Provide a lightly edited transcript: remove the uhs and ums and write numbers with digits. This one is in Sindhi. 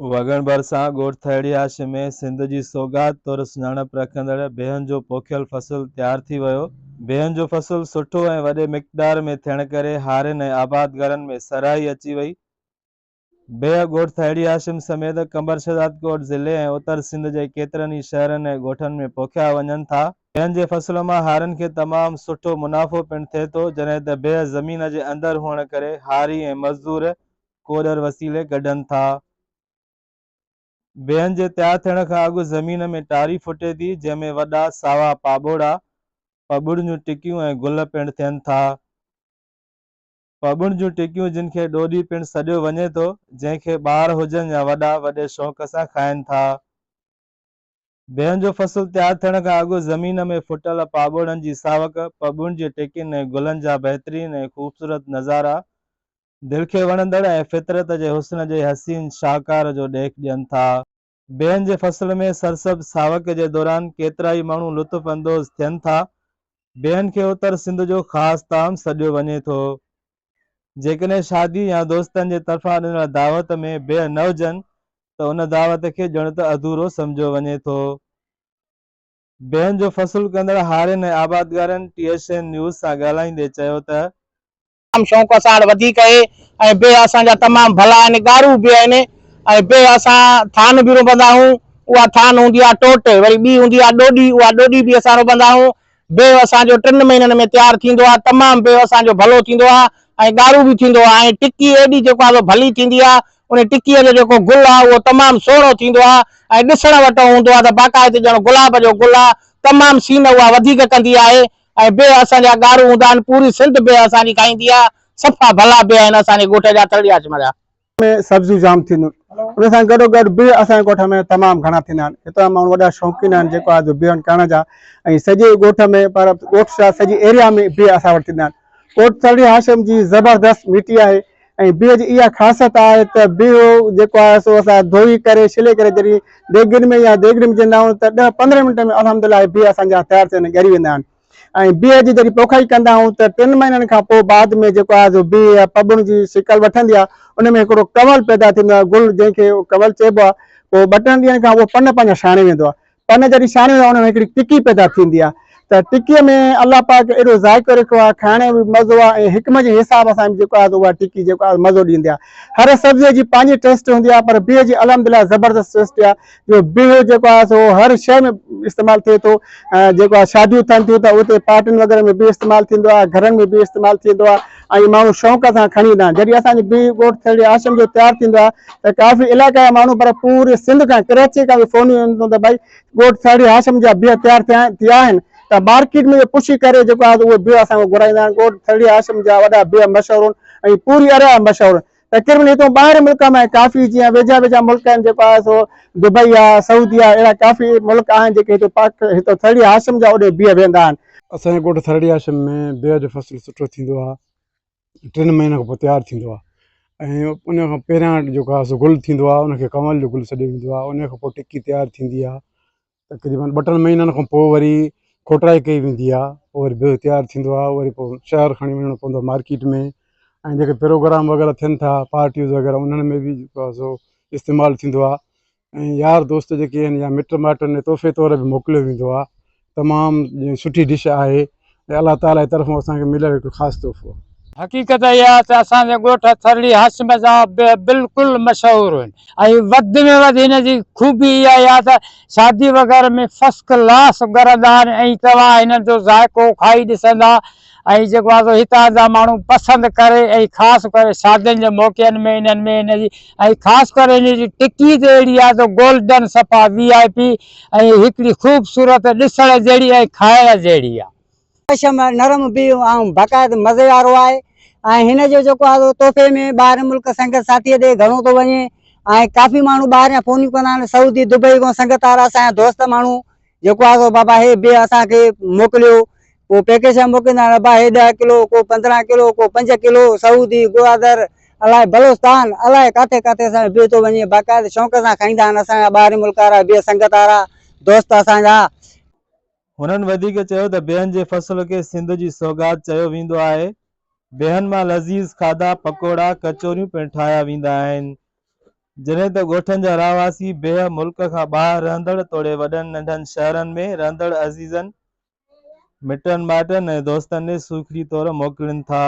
وڳڻ ڀرسان ڳوٺ ٿهڙي هاشم ۾ سنڌ جي سوغات طور سڃاڻپ رکندڙ بيهن جو پوکيل فصل تيار ٿي ويو. بيهن جو فصل سٺو ۽ وڏي مقدار ۾ ٿيڻ ڪري هارين ۽ آبادگارن ۾ سرهائي اچي وئي. بيهه ڳوٺ ٿهڙي هاشم سميت قمبر شهدادڪوٽ ضلعي ۽ اتر سنڌ جي ڪيترن ئي شهرن ۽ ڳوٺن ۾ پوکيا وڃن ٿا. بيهن جي فصل مان هارين کي تمام سٺو منافعو پڻ ٿئي ٿو، جڏهن ته بيهه زمين جي اندر هئڻ ڪري هاري ۽ مزدور ڪوڏر وسيلي ڪڍن ٿا. بيهن جي تيار ٿيڻ کان اڳ زمين ۾ ٽاري ڦٽي ٿي، جنهن ۾ وڏا ساوا پاٻوڙا، پٻڻ جون ٽڪيون ۽ گل پڻ ٿين ٿا. پٻڻ جون ٽڪيون جن کي ڏوڏي پڻ سڏيو وڃي ٿو، جنهن کي ٻار هجن يا وڏا وڏي شوق سان کائن ٿا. بيهن جو فصل تيار ٿيڻ کان اڳ زمين ۾ ڦٽل پاٻوڙن جي ساوڪ، پٻڻ جي ٽڪين ۽ گلن جا بهترين ۽ خوبصورت نظارا دل کي وڻندڙ ۽ فطرت جي حسن جي حسين شاهڪار جو ڏيک ڏين ٿا. بيهن جي فصل ۾ سرسبز ساوڪ جي دوران ڪيترائي ماڻهو لطف اندوز ٿين ٿا. بيهن کي اتر سنڌ جو خاص طعام سڏيو وڃي ٿو. جيڪڏهن شادي يا دوستن جي طرفان ڏنل دعوت ۾ بيهه نه هجن ته ان دعوت کي ڄڻ ته اڌورو سمجهيو وڃي ٿو. بيهن جو فصل ڪندڙ هارين ۽ آبادگارن ٽي ايس اين نيوز سان ڳالهائيندي چيو ته. تمام شوق اسان وٽ وڌيڪ اهي ۽ بيهه اسان جا تمام ڀلا آهن ڳاڙهو به آهن ۽ بيهه اسان ٿان به رنبندا آهيون اها ٿان هوندي آهي ٽوٽ وري ٻي هوندي آهي ڏوڏي اها ڏوڏي به اسان رنبندا آهيون بيهه اسان جو ٽن مهينن ۾ تيار ٿيندو آهي، تمام بيهه اسان جو ڀلو ٿيندو آهي ۽ ڳاڙهو به ٿيندو آهي ۽ ٽڪي ايڏي جيڪو آهي سو ڀلي ٿيندي آهي، ان ٽڪيء جو جيڪو گل آهي اهو تمام سهڻو ٿيندو آهي ۽ ڏسڻ وٽان هوندو آهي ته باقاعدي ڄڻ گلاب جو گل آهي، تمام سين اها وڌيڪ ڪندي آهي ۽ بيهه اسان جا ڳاڙهو هوندا آهن، پوري سنڌ بيهه اسان جي کائيندي آهي، صفا ڀلا بيهه آهن اسان جي ڳوٺ جا ٿرڙي هاشم جا. ۾ سبزيون جام ٿينديون ان سان گڏو گڏ بيهه اسان جي ڳوٺ ۾ تمام گهڻا ٿيندا آهن هتان ماڻهو وڏا شوقين آهن جيڪو آهي بيهن ڪرڻ جا ۽ سڄي ڳوٺ ۾ پر ڳوٺ ڇا سڄي ايريا ۾ بيهه اسان وٽ ٿيندا آهن ڪوٽ ٿرڙي هاشم جي زبردست مٽي آهي ۽ بيهه جي اها خاصيت آهي ته بيهه جيڪو آهي سو اسان ڌوئي ڪري ڇلي ڪري جڏهن ديڳين ۾ يا ديڳڙي ۾ وجهندا آهيون ته ڏهه پندرهن منٽ ۾ الحمد لله بيهه اسان جا تيار ٿي ڳري ويندا آهن ۽ بيهه جي جڏهن پوکائي ڪندا آهيون ته ٽن مهينن کان پوء بعد ۾ جيڪو آهي سو بيهه يا پٻڻ جي شڪل وٺندي آهي ان ۾ هڪڙو ڪنول پيدا ٿيندو آهي گل جنهن کي ڪنول چئبو آهي پوء ٻه ٽن ڏينهن کان اهو پن پنهنجا ڇاڻي ويندو آهي پن جڏهن ڇاڻي ويندو آهي ان ۾ هڪڙي ٽڪي پيدا ٿيندي آهي ته ٽڪي ۾ الله پاڪ اهڙو ذائقو رکيو آهي کائڻ جو به مزو آهي ۽ حڪم جي حساب سان به جيڪو آهي اها ٽڪي جيڪو آهي مزو ڏيندي آهي هر سبزي جي پنهنجي ٽيسٽ هوندي آهي پر بيهه جي الحمدلله زبردست ٽيسٽ آهي جو بيهه جيڪو آهي سو هر شيء ۾ استعمال ٿئي ٿو جيڪو آهي شاديون ٿين ٿيون ته اتي پارٽين وغيره ۾ به استعمال ٿيندو آهي گهرن ۾ به استعمال ٿيندو آهي ۽ ماڻهو شوق سان کڻي ايندا آهن جڏهن اسان جو بيهه ڳوٺ ٿرڙي هاشم جو تيار ٿيندو آهي ته ڪافي علائقا جا ماڻهو پر پوري سنڌ کان ڪراچي کان به فونون اينديون ته ڀائي ڳوٺ ٿرڙي هاشم جا بيهه تيار ٿيا آهن ته مارڪيٽ ۾ پڇي ڪري جيڪو آهي اهي بيهه اسان کان گهرائيندا آهن ڳوٺ ٿرڙي هاشم جا وڏا بيهه مشهور آهن ۽ پوري اريا مشهور آهن تقريبن هتون ٻاهرين ملڪ ۾ ڪافي جيئن ويجها ويجها ملڪ آهن جيڪو آهي سو دبئي آهي سعودي آهي اهڙا ڪافي ملڪ آهن جيڪي هتو پاڪ هتو ٿرڙي هاشم جا اوڏي بيهه ويندا آهن. اسان جي ڳوٺ ٿرڙي هاشم ۾ بيهه جو فصل سٺو ٿيندو آهي ٽن مهينن کان پوء تيار ٿيندو آهي ۽ ان کان پهريان جيڪو آهي سو گل ٿيندو آهي ان کي ڪنول جو گل سڏيو ويندو آهي ان کان پوء ٽڪي تيار ٿيندي آهي تقريبن ٻه ٽن مهينن کان پوء وري کوٽرائي ڪئي ويندي آهي پوء وري بيهه تيار ٿيندو آهي وري پوء شهر کڻي وڃڻو پوندو آهي مارڪيٽ ۾ ۽ جيڪي پروگرام وغيره ٿين ٿا پارٽيز وغيره انهن ۾ به جيڪو آهي سو استعمال ٿيندو آهي ۽ يار دوست جيڪي آهن يا مٽ مائٽن ۾ تحفي طور به موڪليو ويندو آهي تمام سٺي ڊش آهي ۽ الله تعالي جي طرفان اسان کي مليل هڪ خاص تحفو. حقيقت اها آهي ته اسان جي ڳوٺ ٿرڙي هاشم جا به بلڪل مشهور آهن ۽ وڌ ۾ وڌ هن جي خوبي اها ئي آهي ته شادي وغيره ۾ فرسٽ ڪلاس ڳرندا آهن ۽ توهان هنن جو ذائقو کائي ڏسندا ۽ جيڪو آهي سو هتان جا ماڻهو پسند ڪري ۽ خاص ڪري شادين جي موقعن ۾ انهن ۾ هن جي ۽ خاص ڪري هن جي ٽڪي ته اهڙي آهي ته گولڊن صفا وي آء پي ۽ هڪڙي خوبصورت ڏسڻ جهڙي ۽ کائڻ جهڙي آ. ريشم نرم به ۽ باقاعده مزي وارو آهي ۽ هن جو جيڪو آهي سو تحفي ۾ ٻاهرين ملڪ سنگت ساٿيء ڏي گهڻو ٿو وڃي ۽ ڪافي ماڻهو ٻاهريان فونيون ڪندا آهن سعودي دبئي کان سنگت وارا اسان جا دوست ماڻهو جيڪو آهي سو بابا هي به اسان کي موڪليو پوء پيڪيج ۾ موڪليندا آهن ابا هي ڏهه ڪلو ڪو 15 ڪلو ڪو 5 ڪلو سعودي گوادر الائي بلوچستان الائي ڪاٿي ڪاٿي اسان جو بيهه ٿو وڃي باقاعده شوق سان کائيندا آهن اسان جا ٻاهرين ملڪ وارا بيهه سنگت وارا دوست اسان جا. هنن وڌيڪ چيو ته بيهن جي فصل کي سنڌ جي سوغات چيو ويندو آهي، بيهن مان لذيذ کاڌا، پڪوڙا، ڪچوريون پڻ ٺاهيا ويندا آهن. جڏهن ته ڳوٺن جا رهواسي بيهه ملڪ کان ٻاهر رهندڙ توڙي وڏن ننڍن شهرن ۾ رهندڙ عزيزن، مٽن مائٽن ۽ دوستن ڏي سوکڙي طور موڪلين ٿا.